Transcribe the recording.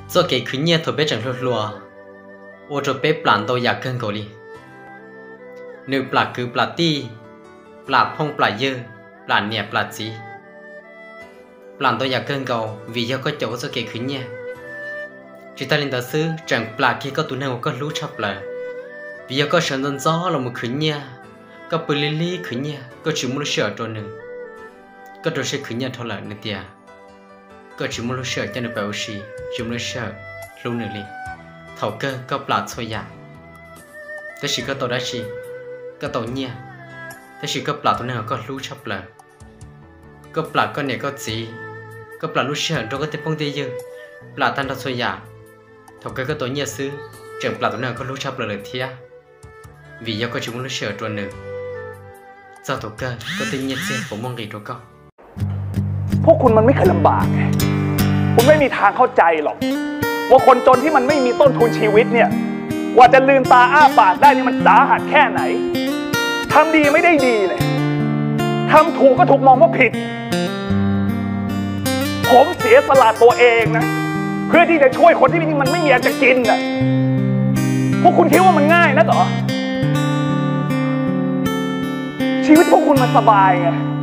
Txoj kev khwv nyiaj thaum peb tseem hluas hluas ua rau peb plam ntau yam kawg nkaus li. Nws plam kwv plam tij, plam phooj plam ywg, plam niam plam txiv, plam ntau yam kawg nkaus vim yog koj caum koj txoj kev khwv nyiaj. Tsis tas li ntawd xwb, tseem plam kiag koj tus neeg uas koj hlub tshaj plaws, vim yog koj sawv ntxov ntxov los mus khwv nyiaj, koj pw lig lig khwv nyiaj, koj tsis muaj lub sij hawm rau nws. Koj rau siab khwv nyiaj dhau lawm nws tias koj tsis muaj lub sij hawm coj nws pab ua si, tsis muaj lub sij hawm hlub nws li. Thaum kawg koj plam txhua yam, tab sis koj tau dab tsi? Koj tau nyiaj, tab sis koj plam tus neeg uas koj hlub tshaj plaws. Koj plam koj niam koj txiv, koj plam lub sij hawm nrog koj tej phooj tej ywg, plam tag nrho txhua yam. Thaum kawg koj tau nyiaj xwb, tseem plam tus neeg uas koj hlub tshaj plaws lawm thiab, vim yog koj tsis muaj lub sij hawm rau nws. Txog thaum kawg koj tej nyiaj txiag puas muaj nqis rau koj? พวกคุณมันไม่เคยลำบากไง คุณไม่มีทางเข้าใจหรอก ว่าคนจนที่มันไม่มีต้นทุนชีวิตเนี่ย กว่าจะลืมตาอ้าปากได้นี่มันสาหัสแค่ไหน ทำดีไม่ได้ดีเลย ทำถูกก็ถูกมองว่าผิด ผมเสียสละตัวเองนะ เพื่อที่จะช่วยคนที่มันไม่มีอันจะกินน่ะ พวกคุณคิดว่ามันง่ายนักเหรอ ชีวิตพวกคุณมันสบายไง